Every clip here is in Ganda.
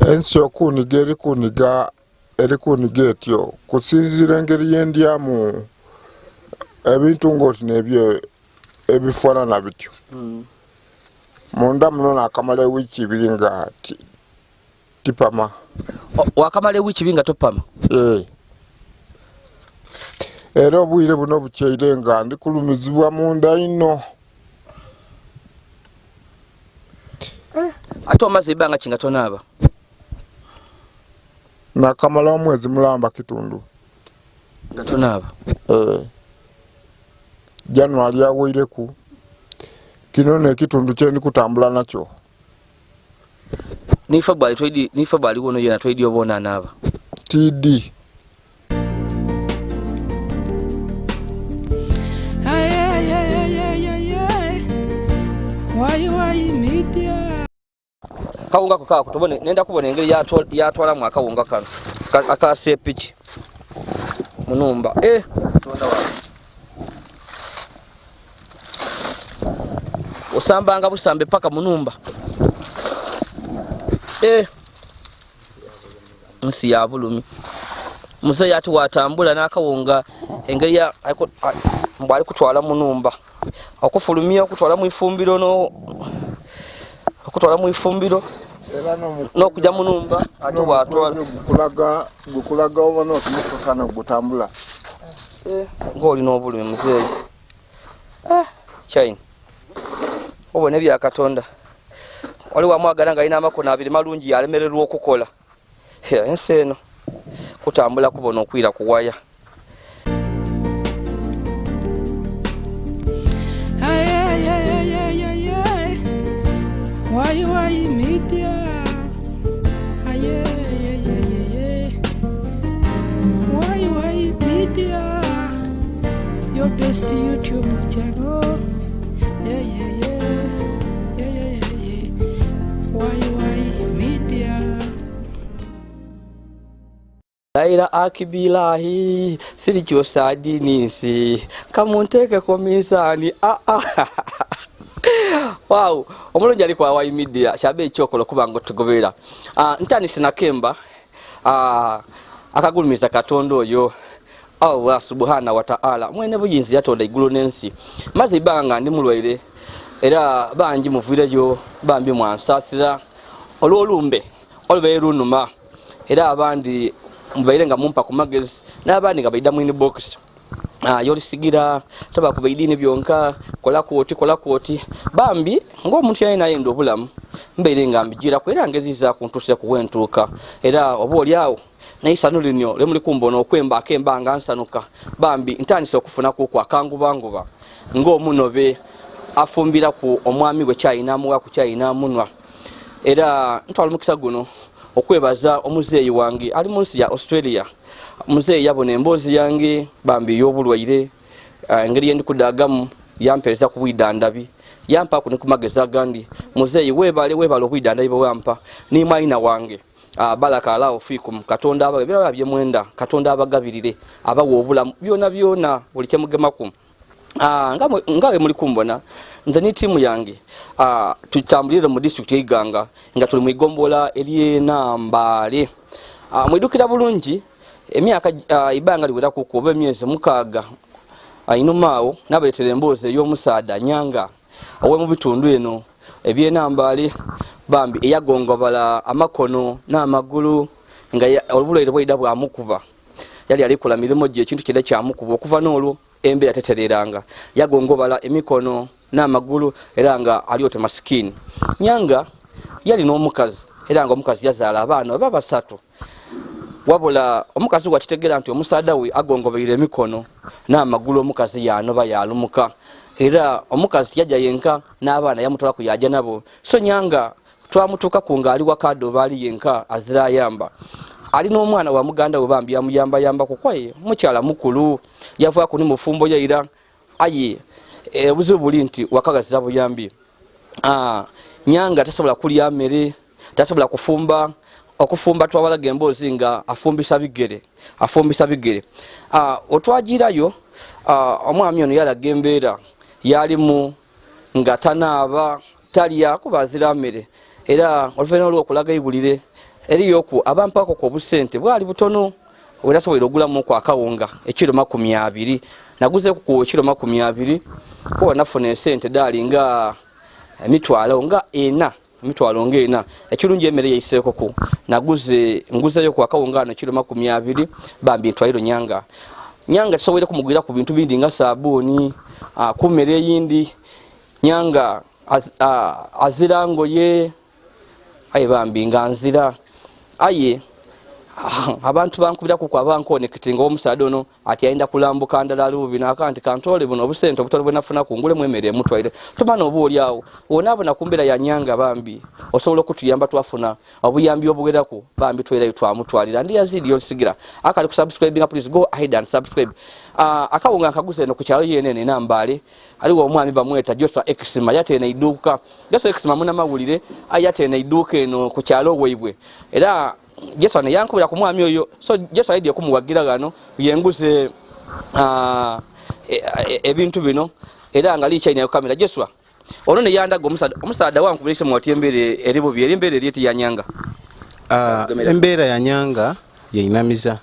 Ensi okuniga eri kuniga eri kuniga etyo kusinziira engeri yendyamu ebintu ng'oti n'ebyo ebifaanana bityo. Munda muno nakamala ewiiki ibiri nga tipama. Wakamala ewiiki ibiri nga topama? Ee. Era obwire buno bukyeire nga ndi kulumizibwa munda inho. Ate omaze ebbanga ki nga tonaaba? Nakamala omwezi mulamba kitundu. Nga tonaaba? Ee. January aweireku. Kino n'ekitundu kye ndi kutambula nakyo. Ni February toidi, ni February wono yena toidi oba onanaaba? Tiidi. Kawunga ko kaako tubone, nenda kubona engeri yatwalamu akawunga kano aka sepiki munumba. Tonda wange. Osambanga busambe paka munumba. Nsi ya bulumi. Muzeeyi ati watambula n'akawunga engeri ya mbu ali kutwala munumba. Okufulumya okutwala mu ifumbiro no okutwala mu ifumbiro n'okujja mu numba ate bw'atwala. Gukulaga obona oti mukakana gutambula. Ng'olina obulumi muzeeyi. China. Obona ebya Katonda. Waliwo amwagala nga alina amakono abiri malungi yalemererwa okukola. Ensi eno kutambula kubona okwira kuwaya. Media, your best YouTube channel. Yeah, yeah, yeah. Yeah, yeah, yeah, yeah. YY Media. Laila akibilahi sirichosa dinisi kamunteke ku minzani. Wow, omulungi ali kwa YY Media kyabe ekyokola okuba nga otugoberera. Ntandise nakemba akagulumiza Katonda oyo Allah subhana wa ta'ala mwene buyinzi yatonda igulu n'ensi. Maze ibanga ndi mulwaire era bangi muvireyo bambi mwansaasira olw'olumbe olubaire lunuma, era abandi mubaire nga mumpa ku magezi n'abandi nga baida mu inbox. Yolisigira toba kuba idini byonka, kola kwoti, kola kwoti. Bambi ng'omuntu yali nayenda obulamu mbaire nga mbijiraku era ngezizaaku ntuuse ku wentuuka, era oba oli awo naisanu lino lemuli kumbona okwemba akemba nga nsanuka. Bambi ntandise okufunaku akangubanguba ng'omunobe afumbiraku omwami we kyayi n'amuwa ku kyayi n'amunwa. Era ntwala omukisa guno okwebaza omuzeeyi wange ali mu nsi ya Australia. Muzeeyi yabona emboozi yange bambi ey'obulwaire, engeri yendikudaagamu yampeereza ku bwidhandabi, yampaaku ni ku magezi agandi. Muzeeyi weebale, weebale obwidhandabi bwe wampa ni mwayina wange. Baraka Allahu fikum, Katonda abawe byona bye mwenda, Katonda abagabirire, abawe obulamu byona byona buli kye mugemaku. Nga bwe muli kumbona nze ni tiimu yange tutambulire mu disitulikiti y'Iganga nga tuli mu igombola ery'Enambaale. Mwidukira bulungi emyaka ibanga liweraku oba emyezi 6 einhuma awo nabaleetera emboozi ey'omusaadha Nyanga ow'omu bitundu eno eby'Enambaale bambi eyagongobala amakono n'amagulu nga obulwaire bwaidha bwamukuba. Yali alikola mirimo gye ekintu kye kyamukuba okuva n'olwo embeera tetereranga. Yagongobala emikono n'amagulu era nga ali oti masikini. Nyanga yali n'omukazi era nga omukazi yazaala abaana oba basatu. Wabula omukazi wakitegera nti omusaadha we agongobeire emikono n'amagulu, omukazi yanoba yalumuka. Era omukazi tiyajja yenka n'abaana yamutwalaku yaja nabo. So Nyanga twamutuukaku nga ali waka adoba ali yenka azira ayamba. Ali n'omwana wa muganda we bambi yamuyambayambaku kwaye mukyala mukulu yavaaku ni mufumbo yaira. Aye obuzibu buli nti waka ghazira buyambi. Nyanga tasobola kulya mere, tasobola kufumba. Okufumba twabalaga emboozi nga afumbisa bigere, afumbisa bigere. Otwagirayo omwami ono yalaga embeera yalimu nga tanaaba, talya kuba azira mere. Era oluvannyuma olw'okulaga eiwulire Eriyoku abampaako ku obusente bwali butono wenasobola ogulamuku akawunga ekiro 20, naguzeeku ku ekiro 20, kuba nafuna esente daali nga emitwalo nga 4, emitwalo nga 4. Ekirungi emmere yaiseeko ku naguze nguzeeyo ku akawunga ano ekiro 20, bambi ntwaliro Nyanga. Nyanga tusoboire kumugwira ku bintu bindi nga sabuuni, ku mmere eyindi. Nyanga azira ngoye, aye bambi nga nzira. Aye abantu bankubiraku ku abankonekitinga omusaadha ono ati ayenda kulambuka ndala ali bubi, naka nti kantole buno obusente obutono bwe nafunaku ngulemu emmere emutwaire. Tumana oba oli awo wonaabona ku mbeera ya Nyanga, bambi osobola okutuyamba twafuna obuyambi obuweraku, bambi twerayo twamutwalira. Ndi Yazidi Olusigira, akali kusubscribinga, please go ahead and subscribe. Akawunga nkaguze eno ku kyalo yenene Nambaale, aliwo omwami bamweta Joshua Exima, yateena eiduuka. Joshua Exima munamawulire, aye yateena eiduuka eno ku kyalo waibwe, era Joshua ne yankubira ku mwami oyo. So Joshua aidye okumuwagira ghano yenguze ebintu bino, era nga lichaina kamera. Joshua ono ne yandaga omusaadha wankubira isimu ati embeera eri bubi, eri embeera eri eti ya Nyanga. Embeera ya Nyanga yainamiza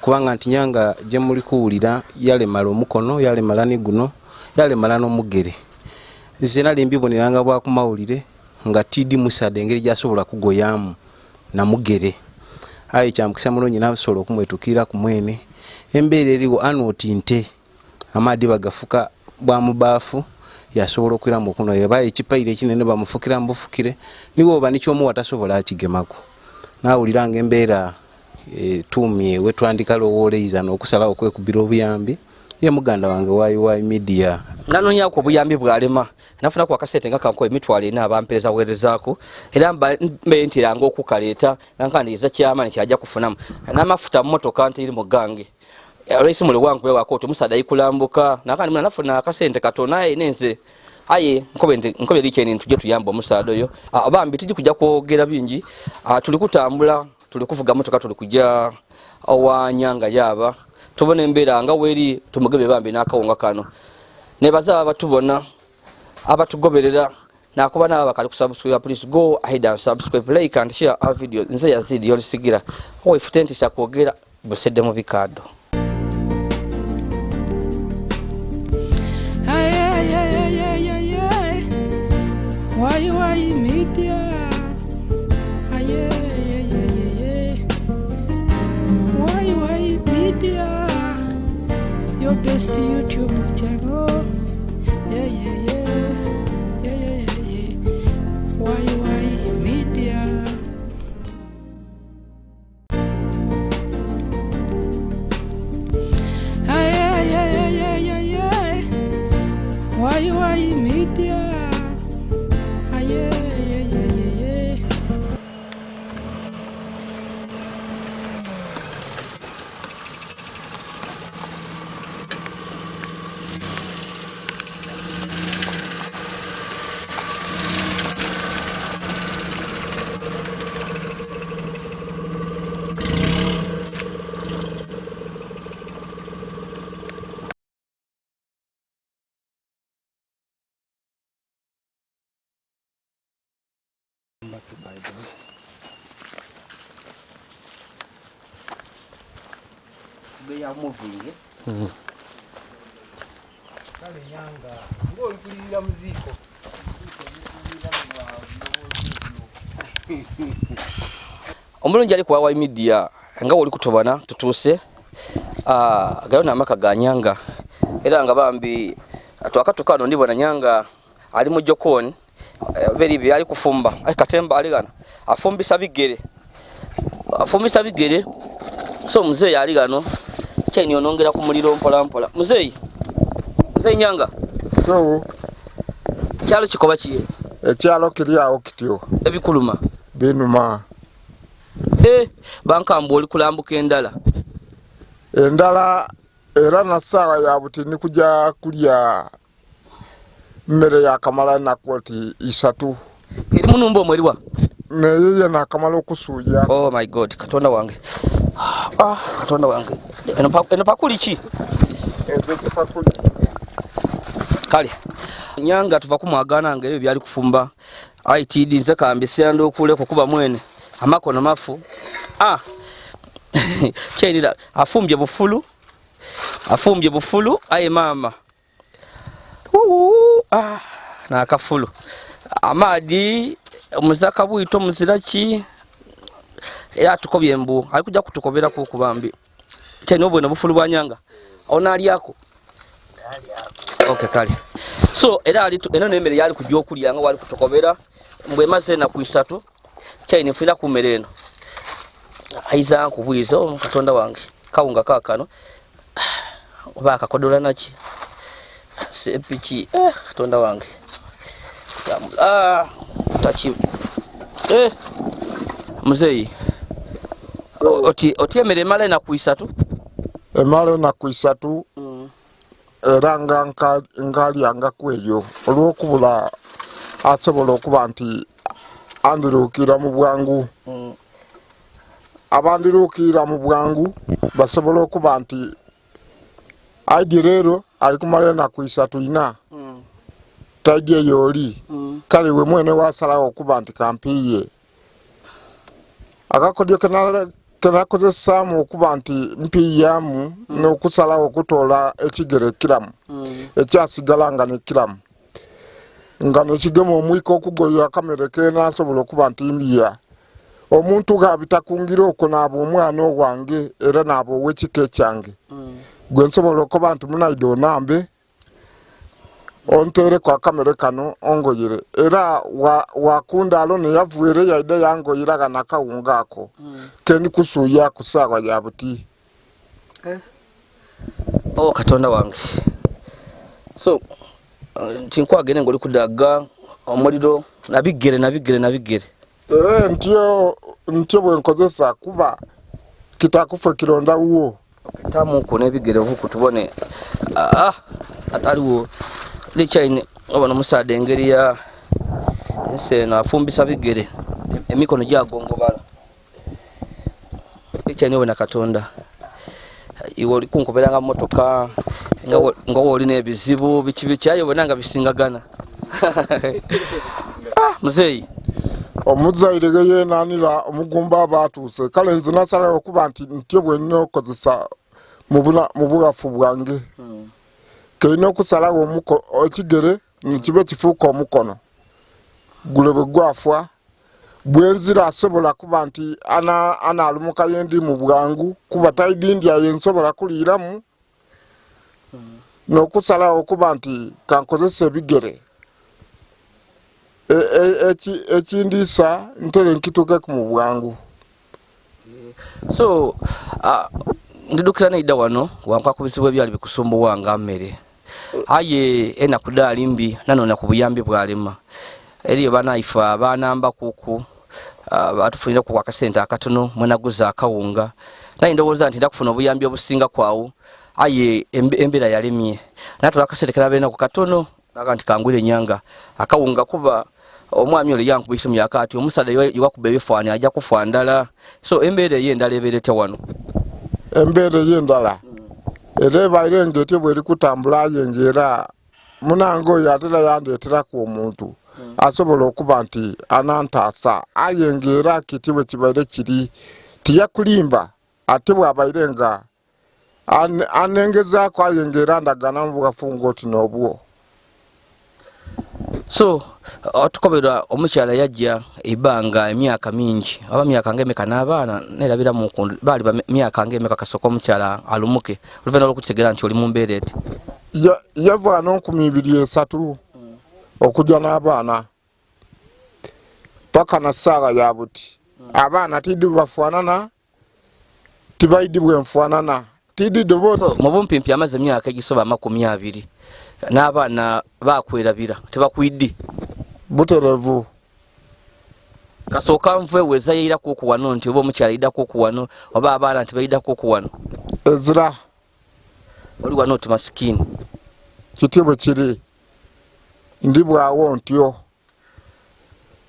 kubanga nti Nyanga gye muli kuwulira yalemala omukono, yalemala ni guno, yalemala n'omugere. Nze nali mbiboneranga bwa ku mawulire nga tidi musaadha engeri gy'asobola kugoyamu na mugere, aye kyamukisa mulungi nasobola okumwetukirira ku mwene. Embeera eriwo anoti nte amaadhi bagafuka bwa mubaafu, yasobola okwiramu okunwa. Eba ekipaire ekinene bamufukira mubufukire, niwe oba nikyomuwa tasobola akigemaku. Nawulira nga embeera etuumye wetwandika lowooleiza n'okusalawo okwekubira obuyambi. Ye muganda wange YY Media nanonyaku obuyambi bwalema, nafunaku akasente nga kankuwa emitwalo 4 abampeereza weerezaako, era mbe ntiranga okukaleeta nga nkandiiza kyamaanyi kyajja kufunamu n'amafuta mu motoka nti eri mu gange. Olw'esimu lwe wankubira wako oti omusaadha ayikulambuka, nakandi muna nafuna akasente katono, aye nenze aye nkobe eri kyeni tujje tuyambe omusaadha oyo. Bambi tujja kujja kwogera bingi, tuli kutambula, tuli kuvuga motoka, tuli kujja owa Nyanga yaaba tubona embeera nga weri, tumugebe bambi n'akawunga kano. Nebaza abatubona abatugoberera, nakuba nabo abakali kusubscribe, please go ahead and subscribe, like and share our video. Nze Yazidi Olusigira, owaife ntisa kwogera busedde mu bikaado. Ay, ay, ay, ay, ay, ay, ay. YY Media. Ay, ay, ay, ay, ay, ay. YY Media. Your best YouTube channel. Yeah, yeah, yeah. Yeah, yeah, yeah, yeah. YY Media. Ay, ay, ay, ay, ay, ay, ay. YY Media. Ay, ay, ay, ay, ay, ay. Kale Nyanga ng'olikulirira mu ziiko. Omulungi ali ku YY Media nga woli kutobana tutuuse gayo n'amaka ga Nyanga, era nga bambi twakatuka ano ndibona Nyanga ali mu jokoni beri bye ali kufumba. Ai katemba ali gano afumbisa bigere, afumbisa bigere. So muzeeyi ali gano kyeni onongera ku muliro mpola mpola. Muzeeyi, muzeeyi Nyanga. So kyalo kikoba kiye ekyalo kiri awo kityo ebikuluma binuma. Bankambwe oli kulambuka endala. Endala era na saawa ya buti ni kuja kulya mmere yakamala naku oti 3. Eri munumba omwo eriwa? Naye ye nakamala okusuuja. Oh my God, Katonda wange. Katonda wange. Eno pakuli ki? Ezo pakuli. Kale Nyanga tuva kumwagana nga ebyo byali kufumba. ITD nze kambisira ndokuleko kuba mwene. Amakono mafu. Ah. Kyerira afumbye bufulu. Afumbye bufulu aye maama. Uu, ah, nakafulu. Amaadi omuzaka bwito muzira ki? Era atukobye mbu ali kujja kutukoberaku kubambi. Kyerina obweno bufulu bwa nyanga. Onaalyako. Okay, kale. So era ali eno n'emmere yali kujja okulya nga wali kutukobera mbu emaze enaku isatu. Kyerina nfunira ku mmere eno. Aiza nkubwiza oh, Katonda wange. Kawunga kaakano. Oba akakodola naki? Sepiki Katonda wange. Ah, taki. Muzeeyi. Oti oti emmere emala enaku isatu? Emala enaku isatu. Era nga nkalyangaku eyo olw'okubula asobola okuba nti andiruukirira mu bwangu. Abandiruukirira mu bwangu basobola okuba nti aidye leero ali kumala enaku isatu ina taidye yooli. Kale iwe mwene wasalagho okuba nti kampiiye. Akakodyo kenakozesaamu okuba nti mpiiyamu n'okusalagho okutoola ekigere ekiramu ekyasigala nga n'ekiramu nga nekigema omwika okugoya akamere kenasobola okuba nti ndya. Omuntu ghabita ku ngira okwo naaba omwana owange era naaba ow'ekika ekyange gwe nsobola okuba nti munaide onambe onteereku akamere kano ongoyere. Era wakundaalo neyavwire yaidha yangoyera ghano akawunga ako kendi kusuuya ku saawa ya buti. Oh Katonda wange. So tinkwagene ng'oli kudaga omuliro nabigere nabigere nabigere. Ntyo ntyo bwe nkozesa kuba kitakufa kironda wuwo. Tamuku n'ebigere huku tubone. Ah, ataliwo lichaine obona omusaadha engeri ya ensi eno afumbisa bigere emikono gyagongobala. Lichaine obona Katonda. Iwe oli kunkoberanga motoka nga olina ebizibu biki biki aye obona nga bisingagana. Ah, muzeeyi. Omuzaire ghe yenanira omugumba aba atuuse. Kale nze nasalagho okuba nti ntyo bwe nina okukozesa mu bughafu bwange. Kelina okusalagho ekigere nikiba kifuuka omukono. Gule bwe gwafa bwenzira asobola kuba nti analumuka yendi mu bwangu kuba taidi ndya yensobola kuliiramu. N'okusalagho okuba nti kankozesa ebigere ekindiisa ntere nkituukeku mu bwangu. So ndidukira neida wano wanka ku bizibu ebyali bikusumbuwa nga mmere. Aye enaku dhaali mbi nanona ku buyambi bwalema. Eriyo banaife abanamba kuku batufuniraku akasente akatono mwenaguza akawunga. Naye ndowooza nti ndakufuna obuyambi obusinga kwawo aye embeera yalemye. Natola akasente kenabeerinaku katono naga nti kangwire nyanga akawunga kuba omwami ole yankuba isimu yaka ati omusaadha yewakuba ebifaani ajja kufa ndala. So embeera eyo endala ebeera etya wano? Embeera eyo endala era ebaire nga etyo bweri kutambula aye nga era munange oyo atera yandeeteraku omuntu asobola okuba nti anantaasa aye nga era kiti bwe kibaire kiri tiyakulimba ate bwabaire nga anengezaaku aye nga era ndagaana mu bughafu ng'oti n'obwo. So otukobera omukyala yajja eibanga emyaka mingi oba myaka ng'emeka n'abaana nerabira mu baali ba myaka ng'emeka kasooka omukyala alumuke oluvannyuma lw'okukitegera nti oli mu mbeera eti. Yavaano 2030 okujja n'abaana paka na saawa ya buti. Abaana tidi bafaanana tibaidi bwenfaanana tidi dobo. So, mu bumpimpi amaze emyaka egisoba 20 n'abaana bakwerabira tebakwidi. Buterevu. Kasooka nve weza yairaku okuwano nti oba omukyala aidaku okuwano oba abaana nti baidaku okuwano. Ezira. Oli wano oti masikini. Kityo bwe kiri ndi bwawo ntyo.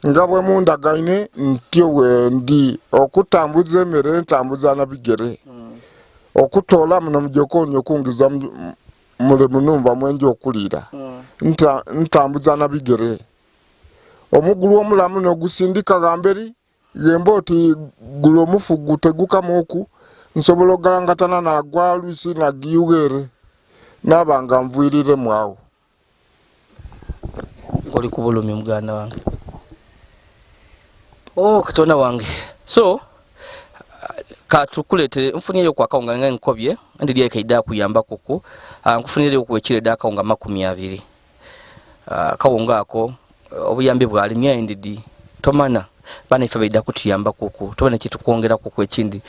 Nga bwe mundagaine ntyo bwe ndi okutambuza emere ntambuza na bigere. Okutoola muno mu jokoni okungiza mule mu numba mwenja okuliira ntambuza na bigere. Omugulu omulamu n'ogusindika ghamberi. Ghemba oti gule omufu gutegukamuuku, nsobola ogalangatana nagwa lwisi nagiyugha ere naaba nga nviiriremu agho. Oli ku bulumi muganda wange. Oh Katonda wange. So katukuletere nfunyeyo ku akawunga nga nkobye ndi lya kaida kuyamba kuku nkufunireyo ku ekiro eda akawunga 20. Akawunga ako obuyambi bwali myendidi tomana bana ife baida kutuyamba kuku tobona kitukwongera kuku ekindi.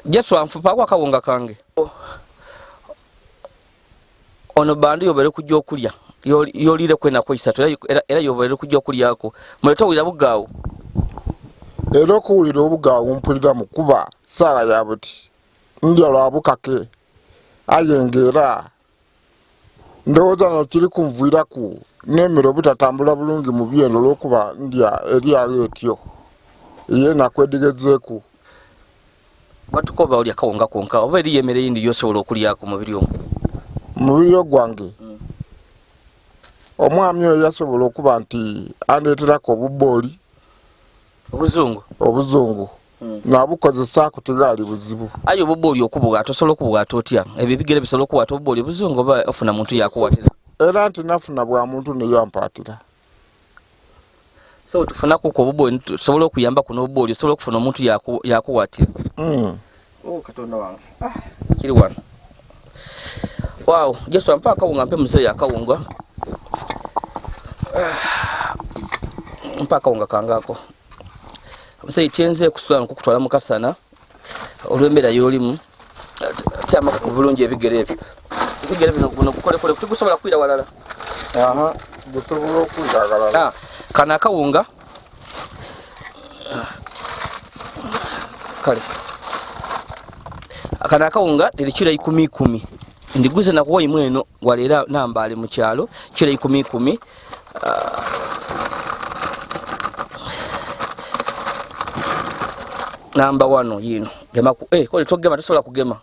Jesu anfupa ako akawunga kange. Ono bandu yobere kujja okulya yolire kwena kweisatu era yobere kujja okulyako muleta owulira bugaawo. Era okuwulira obugaawo mpulira mukuba sawa ya buti ndya lwa bukake aye ng'era ndowooza no kiri kunviiraku n'emmere obutatambula bulungi mu byendo olw'okuba ndya eryawo etyo eyenaku edigezeeku. Watukoba olya kawunga konka oba eriyo emmere eyindi gy'osobola okulyako mubiri omwo? Mubiri ogwange omwami oyo yasobola okuba nti andeeterako obubooli obuzungu nabukozesaaku tigaali buzibu. Aye obubooli okubuwaata osobola okubuwaata otya? Ebyo ebigere bisobola okuwaata obubooli obuzungu oba ofuna muntu yakuwaatira? Era nti nafuna bwa muntu neyampaatira. So tufunaku ku obubooli tusobola okuyambaku n'obubooli osobola okufuna omuntu yakuwaatira. Oh Katonda wange. Kiri wano. Wow, Jesu ampa akawunga mpe muzeeyi akawunga. Mpa akawunga kange ako. Muzeeyi kyenze kusula nkukutwala mu kasana olw'embeera y'olimu. Tyamako ku bulungi ebigere ebyo. Ebigere bino guno gukolekole tigusobola kwira walala. Aha, gusobola okwira walala. Kano akawunga. Kale. Kano akawunga liri kiro 10 ndiguze nakuwa imwe eno waleera nambaale mu kyalo kiro 10. Namba wano yino gema ku kole togema tosobola kugema.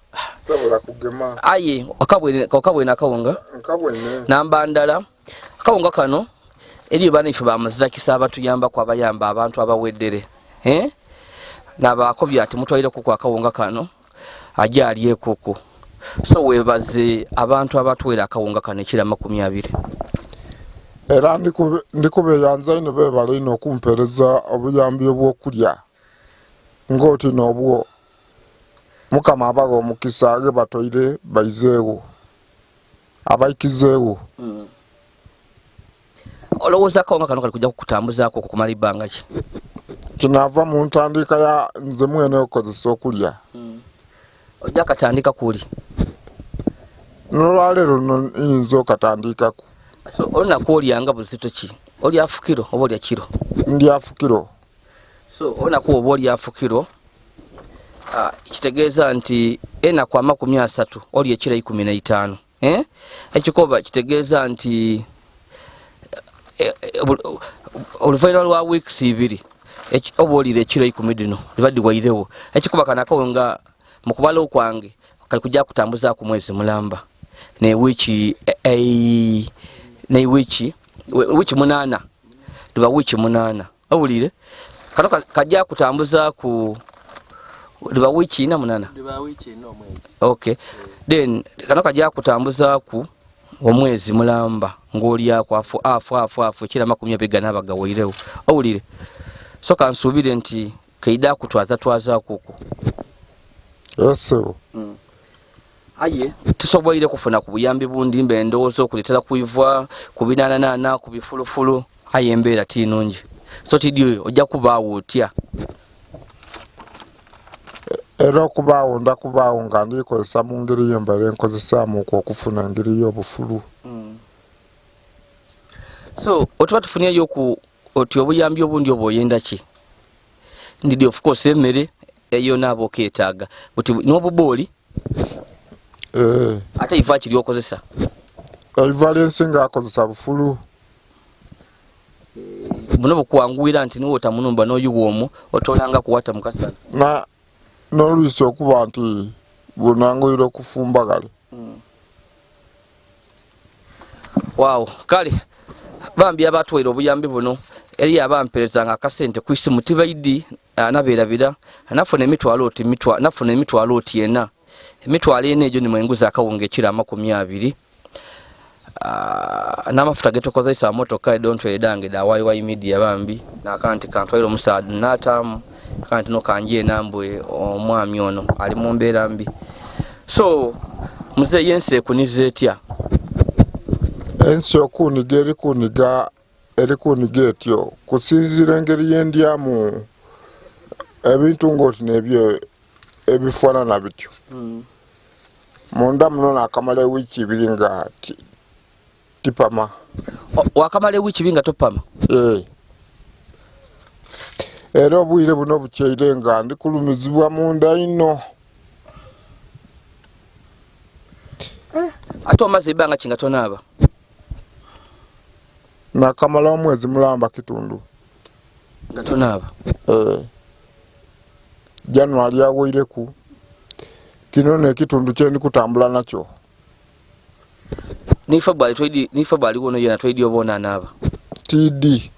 Sobola kugema. Aye okabwene akawunga. Nkabwene. Namba ndala akawunga kano eriyo bana ife bamuzirakisa abatuyambako abayamba abantu abaweddere. N'abaakobye ati mutwalire kuku akawunga kano ajja alyekuku. So weebaze abantu abatwera akawunga kano ekiro 20. Era ndikubeeyanza ino beebale ino okumpeereza obuyambi obw'okulya ng'oti n'obwo. Mukama abawa omukisa ghe batoire baizeewo abaikizeewo. Olowooza akawunga kano kali kujja kukutambuzaako okukumala ebbanga ki? Kinaava mu ntandika ya nze mwene okozesa okulya. Ojja katandika kuli? N'olwaleero luno nyinza okatandikaku. So olunaku olyanga buzito ki? Olya fukiro oba olya kiro? Ndya fukiro. So olunaku oba olya fukiro kitegeeza nti enaku 30 olya ekiro 15. Ekikoba kitegeeza nti oluvannyuma lwa weeks 2 oba olira ekiro 10 dino liba diwairewo. Ekikoba kano akawunga mu kubala okwange kali kujja kutambuzaako mwezi mulamba ne wiiki ne wiiki 8 liba wiiki 8. Owulire kano kajja kutambuzaaku liba wiiki 4 8. Liba wiiki 4 omwezi. Okay. Then kano kajja kutambuzaaku omwezi mulamba ng'olyako afu afu afu afu ekiro 24 abagawairewo. Owulire so kansuubire nti kaida kutwaza twazaako okwo. Esebo. Aye tusoboire kufuna ku buyambi bundi mbe ndowooza okuleetera kuivwa ku binaananaana ku bifulufulu aye embeera ti nungi. So tidyo ojja kubaawo otya? Era okubaawo nda kubaawo nga ndikozesa mu ngeri y'embaire nkozesaamu okwo okufuna engeri y'obufulu. So otuba tufunyeyo ku oti obuyambi obundi obwo oyenda ki? Ndidi of course emmere eyo naaba okeetaaga buti n'obubooli. Ate eiva ki ly'okozesa? Eiva lyensinga akozesa bufulu. Buno bukwanguwira nti niwe otamunumba n'oyiwa omwo otolanga kuwata mukasana. Na n'olwisi okuba nti bunanguyira okufumba gale. Wow, kale bambi abatwera obuyambi buno. Eriyo abamperezanga akasente ku isimu tibaidi nabeerabira nafuna emitwalo oti nafuna emitwalo oti ena. Emitwalo ena egyo nimwenguza akawunga ekiro 20. N'amafuta getukozesa motoka edontwere dange da YY Media bambi nakanti kantwaire omusaadha n'ataamu kanti no kanje enambwe omwami ono ali mu mbeera mbi. So muzeeyi ensi ekuniza etya? Ensi okuniga erikuniga etyo kusinziira engeri yendyamu ebintu ng'oti n'ebyo ebifaanana bityo. Munda muno nakamala ewiiki ibiri nga tipama. Wakamala ewiiki ibiri nga topama? Era obwire buno bukyeire nga ndi kulumizibwa munda ino. Ate omaze ebbanga ki nga tonaaba? Nakamala omwezi mulamba kitundu. Nga tonaaba? January aweireku. Kino n'ekitundu kye ndi kutambula nakyo. Ni February twidi, ni February wono yena twidi obona anaaba. TD.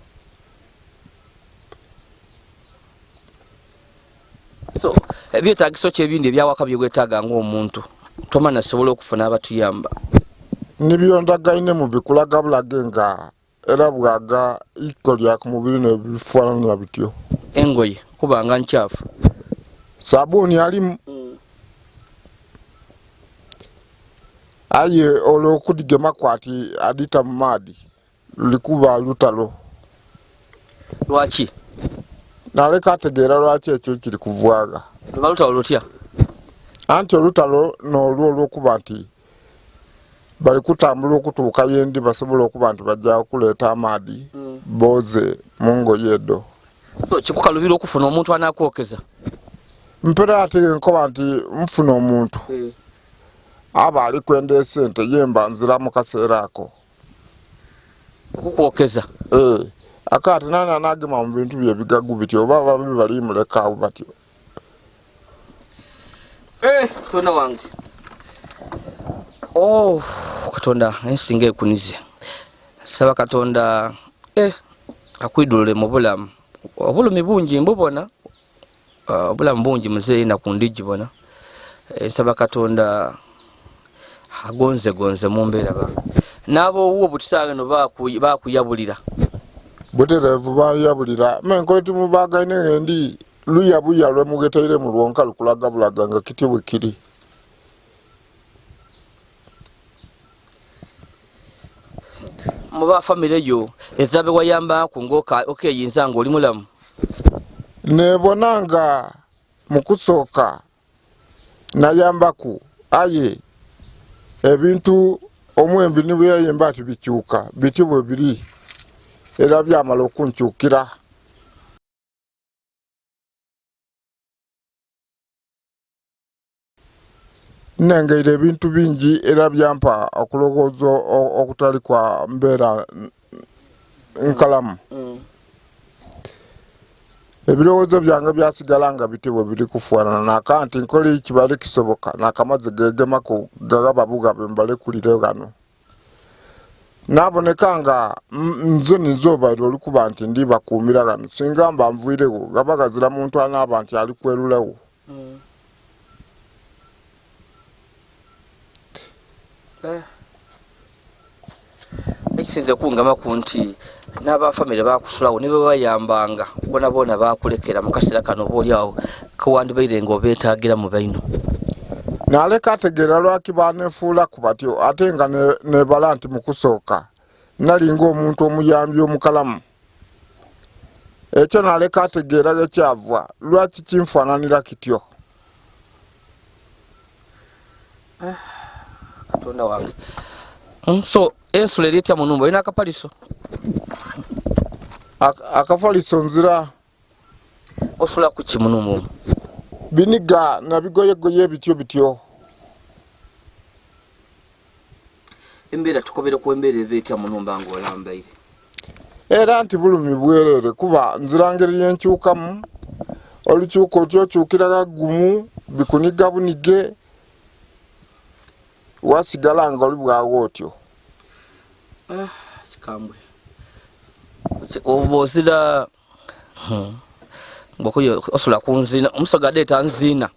So ebyetaagiso ki ebindi ebyawaka bye weetaaga ng'omuntu tomana sobola okufuna abatuyamba? Nibyo ndagaine mu bikulaga bulage nga era bwaga iko lya ku mubiri n'ebifaanana bityo. Engoye kubanga nkyafu. Sabuuni alimu. Aye olw'okudigemaku ati adita mu maadhi lulikuba lutalo. Lwaki? Naleka ategeera lwaki ekyo kiri kuvwaga. Luba lutalo lutya? Anti olutalo n'olwo olw'okuba nti bali kutambula okutuuka yendi basobola okuba nti bajja okuleeta amaadhi booze mu ngoye edo. So kikukalubira okufuna omuntu anakwokeza? Mpera ate nkoba nti nfuna omuntu aba ali kwenda esente yemba nzira mu kaseera ako. Okukwokeza? Ate nani anagema mu bintu bye bigagu bityo oba ababi bali muleka awo batyo. Katonda wange. Oh, Katonda ensi ng'ekunize. Saba Katonda akwidulule mu bulamu. Obulumi bungi mbubona. Obulamu bungi muzeeyi na ku ndigibona. Nsaba Katonda agonzegonze mu mbeera bange. N'ab'owuwo butisaaga eno baakuyabulira. Butereevu bayabulira. Menko timubagaine ngendi luyabuya lwe mugeteire mu lwonka lukulaga bulaga nga kityo bwe kiri. Mu ba famire yo ezabe wayambaku ng'oka okeyinza ng'oli mulamu? Nebona nga mu kusooka nayambaku aye ebintu omwembi ni bwe yayimba ati bikyuka bityo bwe biri era byamala okunkyukira. Nnengeire ebintu bingi era byampa okulowooza okutali kwa mbeera nkalamu. Ebirowoozo byange byasigala nga bityo bwe biri kufaanana naka nti nkola ekibale kisoboka nakamaze gegemaku gagaba bugabe mbalekulire ghano. Naboneka nga nze ninze obaire olikuba nti ndi bakuumira ghano singa mba nviiregho gaba ghazira muntu anaaba nti ali kwerulegho. Ekisinze kungamaku nti n'abafamire bakusulawo ne bwe bayambanga bona bona bakulekera mu kaseera kano oba oli awo kewandibaire nga obeetaagira mu baino. Naleka ategeera lwaki banefuulaku batyo ate nga nebala nti mu kusooka nali ng'omuntu omuyambi omukalamu. Ekyo naleka ategeera ghekyava lwaki kinfaananira kityo. Katonda wange. So ensula eri etya mu numba? Olina akapaliso? Akafaliso nzira. Osula ku ki mu numba omwo? Biniga na bigoyegoye bityo bityo. Embeera tukobere ku embeera eva etya mu numba ng'olambaire? Era nti bulumi bwerere kuba nzira ngeri yenkyukamu olukyuka otyo okyukira ghagumu bikuniga bunige wasigala nga oli bwagho otyo. Kikambwe. Oba ozira ngokuyo osula ku nziina, omusoga adeeta nziina.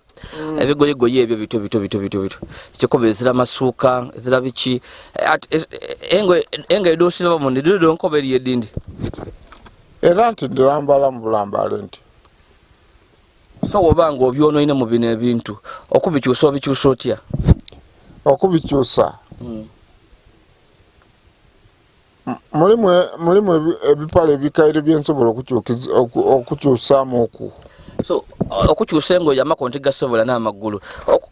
Ebigoyegoye ebyo bityo bityo bityo bityo bityo kikoba ezira masuuka, ezira biki. Engoye dhosiraba muno dhidho nkoba eriyo edindi. Era nti ndilambala mu bulambale nti. So woba nga obyonoine mu bino ebintu, okubikyusa obikyusa otya? Okubikyusa mulimu ebipale ebikaire byensobola okukyusaamu oku. So okukyusa engoye amakono tigasobola n'amagulu,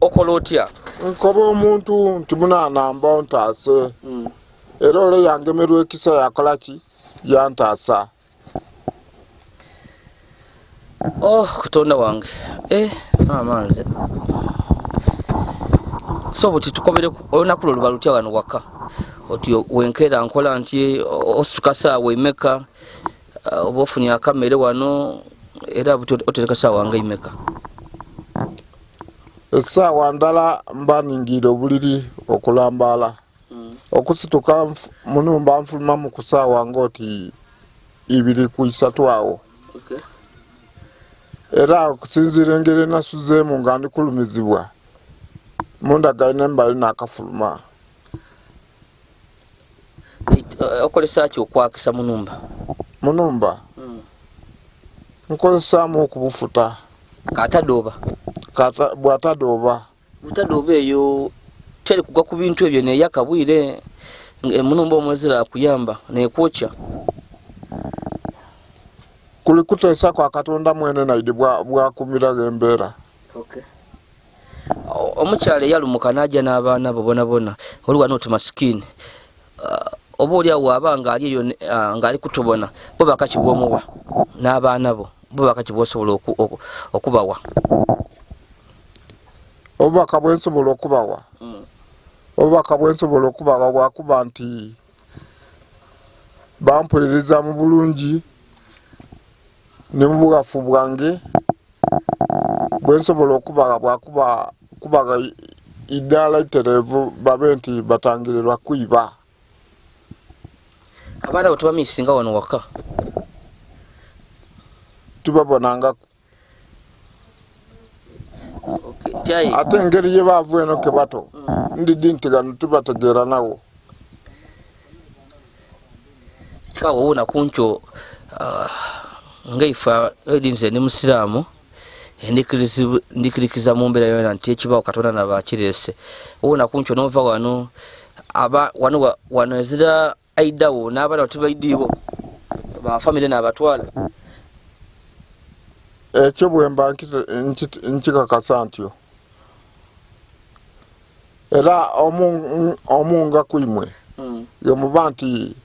okola otya? Nkoba omuntu nti munanamba ontaase. Era ole yangemerwa ekisa yakola ki? Yantaasa. Oh, Katonda wange. Maama nze. So buti tukobere olunaku lwo luba lutya wano waka? Oti wenkeera nkola nti osituka saawa emeka, oba ofunye akamere wano, era buti otereka saawa nga imeka? Essaawa ndala mba ningiire obuliri okulambaala. Okusituka munumba nfulumamu ku saawa ng'oti 2 ku 3 awo. Era okusinziira engeri enasuzeemu nga ndi kulumizibwa, mundagaine mbali nakafuluma. Okozesa ki okwakisa munumba? Munumba? Nkozesaamu okubufuta. Katadooba? Bwatadooba. Butadooba eyo teri kugwa ku bintu ebyo neyaka bwire munumba omwezera akuyamba nekwokya. Kuli kuteesa kwa Katonda mwene naidi bwakumiraga embeera. Omukyala eyalumuka n'ajja n'abaana bo bonabona, oli wano oti masikini. Oba oli awo aba ng'ali eyo ng'ali kutubona, bo bakaki bw'omuwa n'abaana bo, bo bakaki bw'osobola okubawa? Obubaka bwe nsobola okubawa? Obubaka bwe nsobola okubawa bwakuba nti bampuliriza mu bulungi ne mu bugafu bwange. Bwe nsobola okubawa bwakuba kubaga iddaala itereevu babe nti batangirirwa kwiba. Abaana bo tebamiisinga wano waka? Tubabonangaku. Ate engeri ye baavu eno ke bato, ndidi nti gano tubategeera nawo. Kikawo wona kunkyo, ngaife edi nze ndi musiraamu, ndikirikiza mu mbeera yona nti ekibawo Katonda naba akireese. Wona kunkyo nova wano, aba, wano, wano ezira aidawo n'abaana tebaidiiwo, ba famire n'abatwala. Ekyo bwe mba nkikakasa ntyo. Era omunga ku imwe, ge muba nti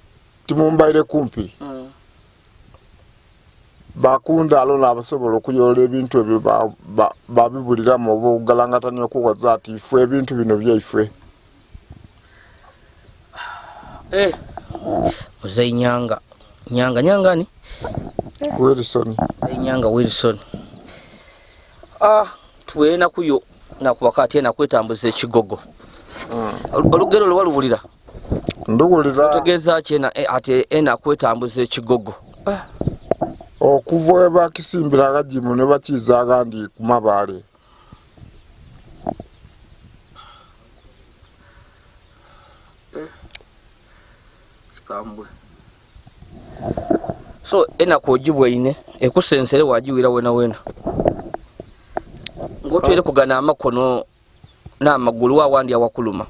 timumbaire kumpi, bakundaalo n'abasobola okuyoola ebintu ebyo babibuliramu oba okugalangatania okuwoza ati ifwe ebintu bino byaife. Muzeeyi Nyanga. Nyanga, Nyanga ni? Wilson. Muzeeyi Nyanga Wilson. Tuwena kuyo nakubaka ate nakwetambuza ekigogo. Olugero lwe waluwulira? Nduwulira. Otegeeza ki ate ena kwetambuza ekigogo? Okuva we bakisimbira agajimu ne bakiiza agandi ku mabaale. Kikambwe. So enaku ogibwaine ekusensere wagiwira wena wena. Ng'otwere kugana amakono n'amagulu wawandi awakuluma.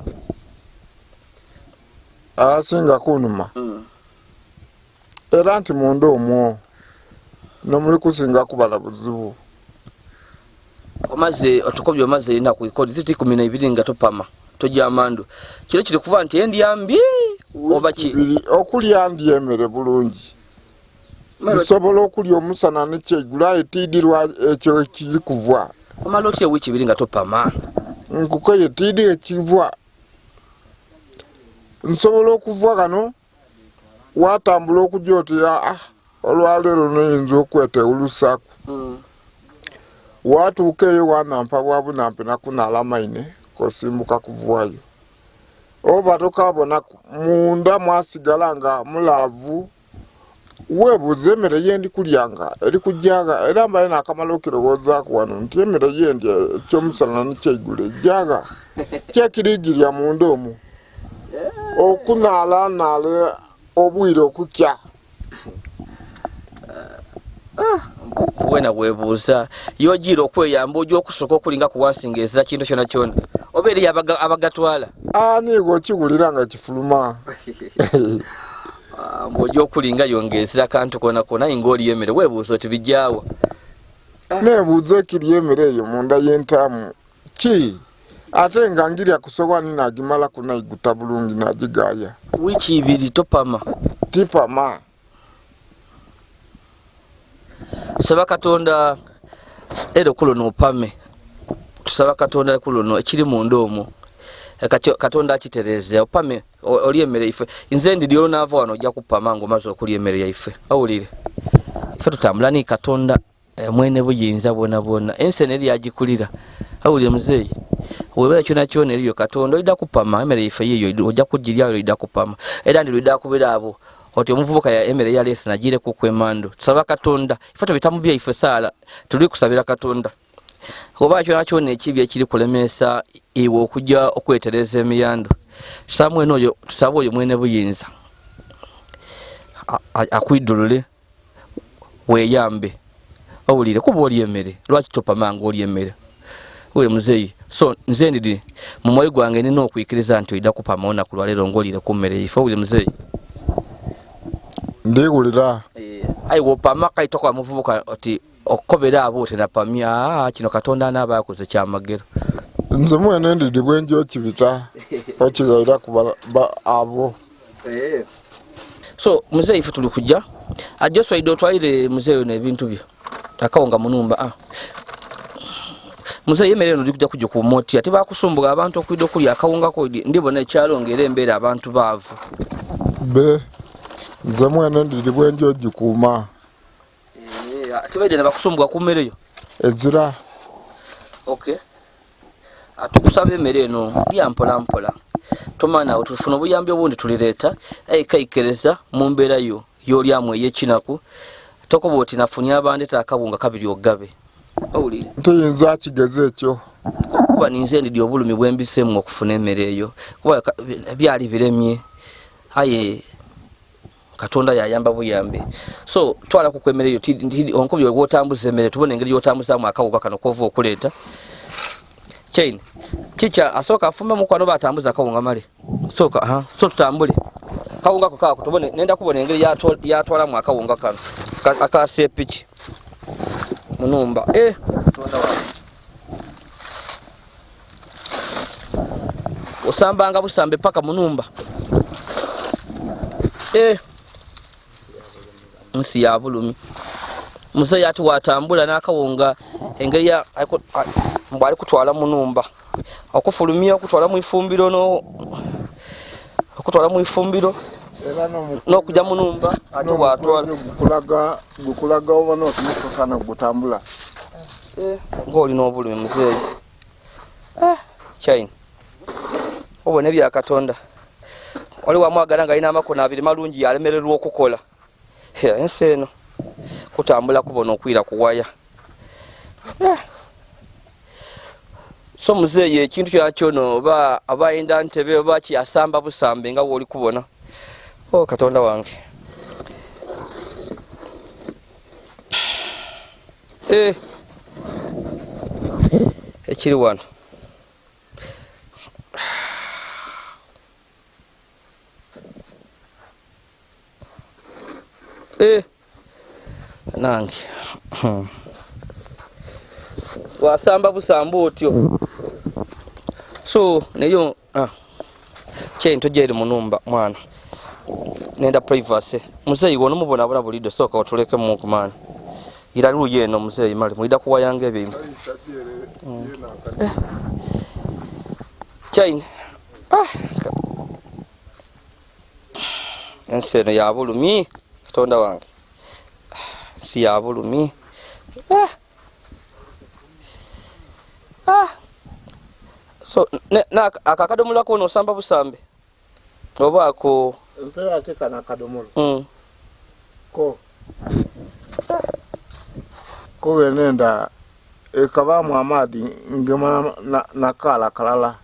Asinga kunuma. Era nti munda omwo nomuli kusinga kubala buzibu. Omaze otukobye omaze enaku ikodi ziti 12 nga topama tojja mandu. Kiro kiri kuva nti endya mbi oba ki? Okulya ndi emmere bulungi. Nsobola okulya omusana n'ekyeigula etiidirwa ekyo ekiri kuva. Omala otya wiiki ibiri nga topama? Nkukoye tiidi ekivwa. Nsobola okuva ghano watambula okujja oti olwaleero noyinza okwetewulusaku. Watuuka eyo wanampa bwa bunampi nakunaala maine kosimbuka kuvaayo. Oba tokabonaku munda mwasigala nga mulaavu. Weebuuza emmere ye ndi kulyanga eri kujjaga, era mbaye nakamala okirowoozaku wano nti emmere yendya ekyomusana nikyeigulo ejjaga kyekirijirya munda omwo okunaalaanaala obwire okukya. Wena webuuza yogira okweyamba ojja okusooka okulinga ku wansi ng'ezira kintu kyona kyona oba eriyo abagatwala. Niiwe okiwulira nga kifuluma. Ng'ojja okulinga yo ng'ezira kantu kona kona, aye ng'oliyo emmere weebuuza oti bijjaawa. Nebuuza ekiri emmere eyo munda y'entaamu ki, ate nga ngirya ku sowaani nagimala kunaiguta bulungi nagigaaya. Wiiki 2 topama. Tipama. Saba Katonda era okulono opame. Tusaba Katonda kulono ekiri munda omwo Katonda akitereeze opame oli emmere ife. Nze ndidi olunaava wano ojja kupama ng'omaze okulya emmere yaife. Owulire, ife tutambula ni Katonda mwene buyinza bwona bwona, ensi eno eri yagikulira. Owulire muzeeyi, weba kyona kyona eriyo Katonda oida kupama emmere yaife yiyo, ojja kugirya oida kupama. Era ndi lwida kubera abo oti omuvubuka ya emmere yaleese nagireku kwemando. Tusaba Katonda, ife tubita mu byaife saala tuli kusabira Katonda oba kyona kyona ekibi ekiri kulemesa iwe okujja okwetereza emiyando. Tusaba mwene oyo, tusaba oyo mwene buyinza akwidulule weeyambe. Owulire, kuba oli emmere lwaki topamanga oli emmere we muzeeyi? So nze ndidi mu mwoyo gwange nina okwikiriza nti oida kupama olunaku lwaleero ng'olire ku mmere ife. Owulire muzeeyi? Ndiwulira. Aye wopama kale tokoba muvubuka oti okukobera abo tenapamya kino Katonda anaaba akoze kyamagero. Nze mwene ndidi bwenja okibita okigaira ku abo. So muzeeyi ife tuli kujja ajja oswaidde otwalire muzeeyi ono ebintu bye akawunga munumba. Muzeeyi emmere eno ndikujja kujja ku motya tibakusumbuga abantu okwidda okulya akawungako. Ndibona ekyalo ng'era embeera abantu baavu. Be nze mwene ndidi bwenja ogikuuma. Tibaidde ne bakusumbuga ku mmere yo ezira. Okay, tukusaba emmere eno lya mpola mpola, tomana tufuna obuyambi obundi tulireeta. Aye kaikereza mu mbeera yo yolyamu ey'ekinaku, tokoba oti nafunye abandeta akawunga kabiri ogabe. Owulire? Ntiyinza kigezi ekyo. Kuba ninze ndidi obulumi bwembiseemu okufuna emmere eyo, kuba byali biremye, aye Katonda yayamba buyambi. So twala ku kwemmere eyo onkubi wotambuza emmere tubone engeri yotambuzaamu akawuka kano kova okuleeta chain kikya asooka afumbe mukwano batambuza akawunga male sooka aha. So tutambule kawunga ko kaako tubone, nenda kubona engeri yatwalamu akawunga kano akasepiki munumba. Katonda wange, osambanga busambe paka munumba. Nsi ya bulumi. Muzeeyi ati watambula n'akawunga engeri mbw ali kutwala munumba okufulumya okutwala mu ifumbiro no okutwala mu ifumbiro n'okujja munumba ate watwala gukulaga obona otumukakana gutambula. Ng'olina obulumi muzeeyi. China obona ebya Katonda wali wamwagala nga alina amakono abiri malungi yalemererwa okukola. Ensi eno kutambula kubona okwira kuwaya. So muzeeyi ekintu kyona kyona oba ayenda ntebe oba kyasamba busambe nga wooli kubona. O Katonda wange, ekiri wano nange wasamba busamba otyo. So nayo kyento gyeri munumba mwana nenda privacy. Muzeeyi wono mubonabona bulidde, sooka otulekemu kumana ira luyi eno muzeeyi male mwida kuwayanga ebyo. China ensi eno ya bulumi. Katonda wange, nsi ya bulumi. So akadomolako ono osamba busambe oba ako? Mpeera ate kano akadomolo. Ko ko bwenenda ekabaamu amaadhi ngema nakaala kalala.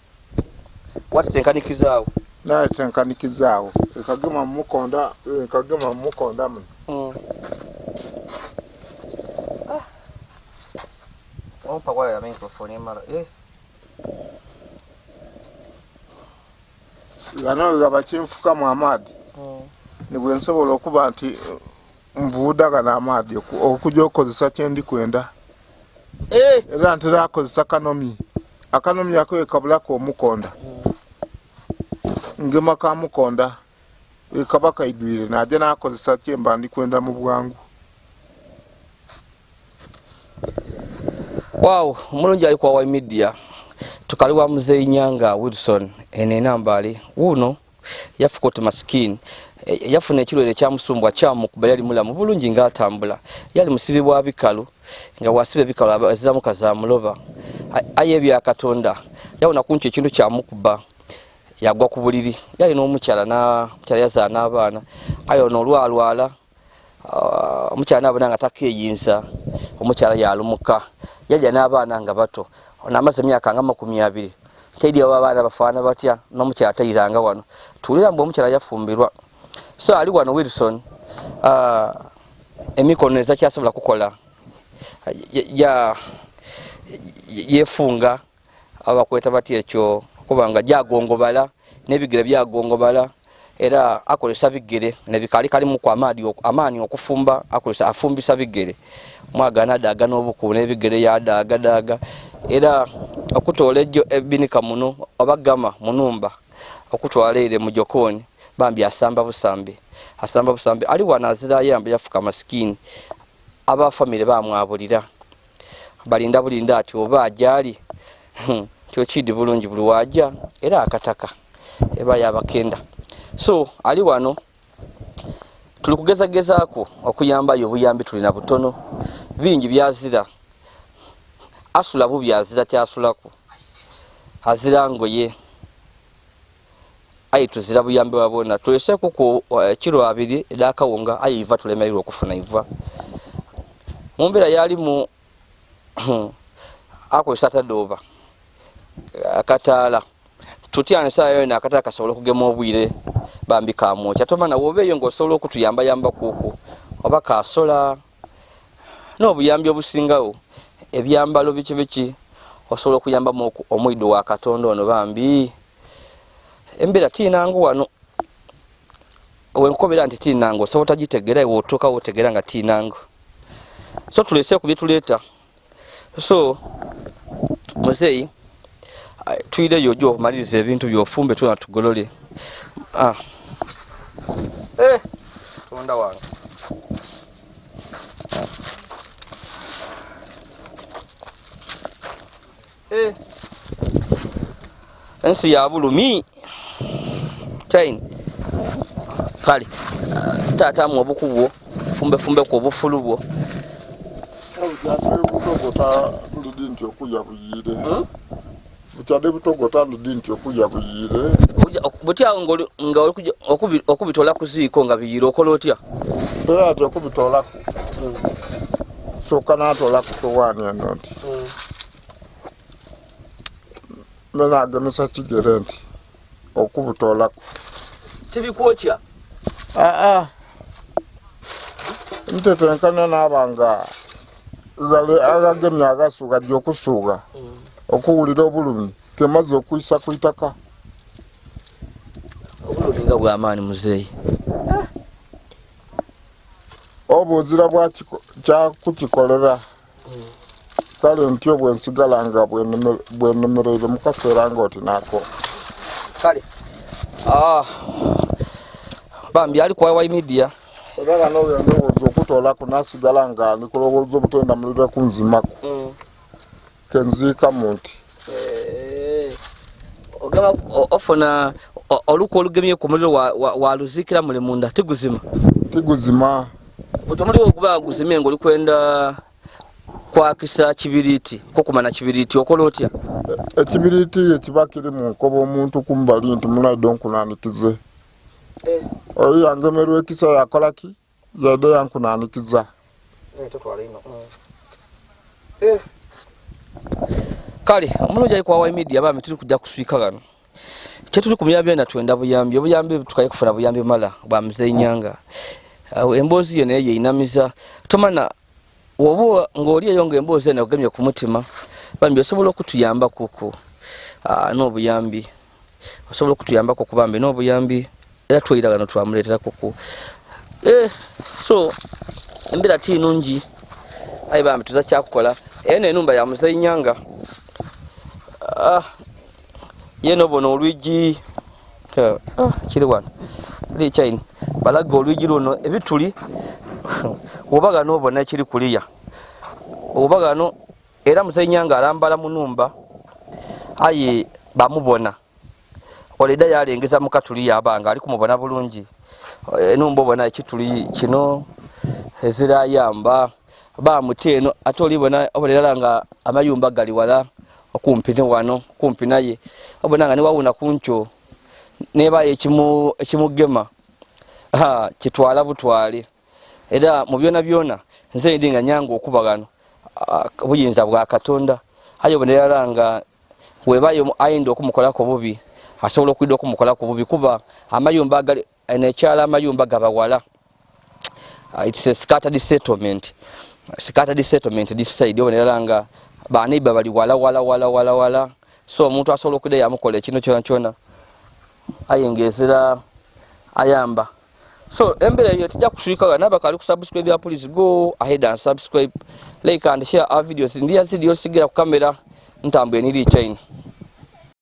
Watetenkanikizaawo? Natetenkanikizaawo ekagema mumukonda ekagema mumukonda muno. Wampa waya ya microphone emala. Ghano ghaba kinfukamu amaadhi ni bwensobola okuba nti nvuudha ghano amaadhi okugya okukozesa kyendi kwenda. Era ntera akozesa kanomi. Akanomi ako wekabulaku omukonda ngema ka mukonda wekaba kaidwire naja nakozesa kyemba ndi kwenda mu bwangu. Wow, omulungi ali kwa Media. Tukali wa Muzeeyi Nyanga Wilson eno enambaale wuuno yafuka oti masikini. Yafuna ekirwaire ekyamusumbwa kyamukuba yali mulamu bulungi ng'atambula. Yali musibi bwa bikalu nga bwasiba ebikalu aziramu kazamuloba. Aye ebya Katonda yawona kunki ekintu kyamukuba yagwa ku buliri. Yali n'omukyala na mukyala yazaala n'abaana. Aye ono olwalwala omukyala nabona nga takeyinza, omukyala yalumuka yajja n'abaana nga bato. Ono amaze emyaka nga 20 taidi abo abaana bafaana batya n'omukyala tayiranga wano. Tuwulira mbu omukyala yafumbirwa. So ali wano Wilson emikono ezakyasobola kukola yefunga abakweta batya ekyo kubanga gyagongobala n'ebigere byagongobala era akozesa bigere nebikali kalimu ku amaani okufumba akozesa afumbisa bigere mwagana adaaga n'obuku n'ebigere yadaagadaaga era okutoola ejjo ebinika muno oba gama munumba okutwala ere mu jokooni bambi asamba busambi asamba busambi ali wano azira ayamba yafuka masikini aba famire bamwabulira balinda bulinda ati oba ajali kyokidi bulungi buli waja era akataka eba yabakenda. So ali wano tuli kugezagezaako okuyambayo obuyambi tulina butono bingi byazira asula bubi azira kyasulaku azira ngoye aye tuzira buyambi bwabona tuleseku ku kiro 2 edakawunga aye iva tulemererwa okufuna iva mumbeera yalimu akozesa tadooba akataala tutya nsaayo yona akataala kasobola okugema obwire bambi kamwokya tomana woba eyo ng'osobola okutuyambayamba kuku oba kasola n'obuyambi obusingawo ebyambalo biki biki osobola okuyambamu omwido wa Katonda ono bambi embeera tiinangu wano wenkobera nti tiinangu osobola otagitegera iwe otuukawo otegera nga tiinangu. So tulese ku byetuleeta. So muzeeyi tuyireyo ojja omaliriza ebintu byofumbe tuna tugolole. Tonda wange. Ensi ya bulumi. Chain. Kale taata mu obukubwo fumbe fumbe ku obufulu bwo. Bukyadde butogota ndidi nti okulya buyiire. Butya nga okubitoola ku ziiko nga biyiire okola otya? Era ati okubitoolaku sooka n'atoola ku sowaani eno nti naagemesa kigere nti okubutoolaku. Tibikwokya? Aa ntetenkana n'aba nga agagemye agasuuga ajja okusuuga okuwulira obulumi kemaze okwisa ku itaka. Obulumi nga bw'amaanyi muzeeyi. Obuzira bwa kyakukikolera kale ntyo bwensigala nga bwenemereire mu kaseera ng'oti nako. Kale bambi ali kwa Y Media. Era bano ndowooza okutoolaku nasigala nga ndikulowooza obutenda muliro kunzimaku kenziikamu nti ogamba ofuna oluku olugemye ku muliro waluziikira muli munda tiguzima. Tiguzima. Buti omuliro oguba guzimye ng'olikwenda kwakisa kibiriiti kukumana kibiriiti okola otya? Ekibiriiti ekiba kiri mu nkoba omuntu kumbali nti munaidde onkunanikize. Oyo yangemerwa ekisa yakola ki? Yaidha yankunanikiza. Eh. Kale omulungi ali kwa media bambi tuli kujja kuswika ghano. Kyetuli ku muyambi ena twenda buyambi obuyambi tukaye kufuna buyambi mala bwa Mzee Nyanga. Emboozi yo naye yeinamiza tomana woba ng'oli eyo ng'emboozi eno ekugemye ku mutima bambi osobola okutuyamba kuku n'obuyambi osobola okutuyambako kubambi n'obuyambi era tweira ghano twamuleetera kuku so embeera ti nungi aye bambi tuza kyakukola eno enumba ya Mzee Nyanga. Yeno obona olwigi kiri wano lichaini balaga olwigi luno ebituli oba ghano obona ekiri kuliya oba ghano era Mzee Nyanga alambala mu numba aye bamubona oleda yalengeza mu katuli yabanga ali kumubona bulungi enumba obona ekituli kino ezira yamba bamuta eno ate olibona obonera nga amayumba gali wala okumpi ne wano kumpi naye obona nga niwawuna kunkyo nebayo ekimugema kitwala butwale era mu byona byona nze ndi nga Nyanga okuba ghano buyinza bwa Katonda aye obonera nga webayo ayinda okumukolako bubi asobola okwida okumukolako bubi kuba amayumba agali ekyalo amayumba gabawala. It's a scattered settlement. Scattered settlement this side obonera nga baneiba bali wala wala wala wala wala so omuntu asobola okudda yamukola ekintu kyona kyona aye ng'ezira ayamba. So embeera eyo tujja kuswika nabakali ku subscribe ya please go ahead and subscribe, like and share our videos. Ndi yazidi yosigira ku kamera ntambwe niri chain.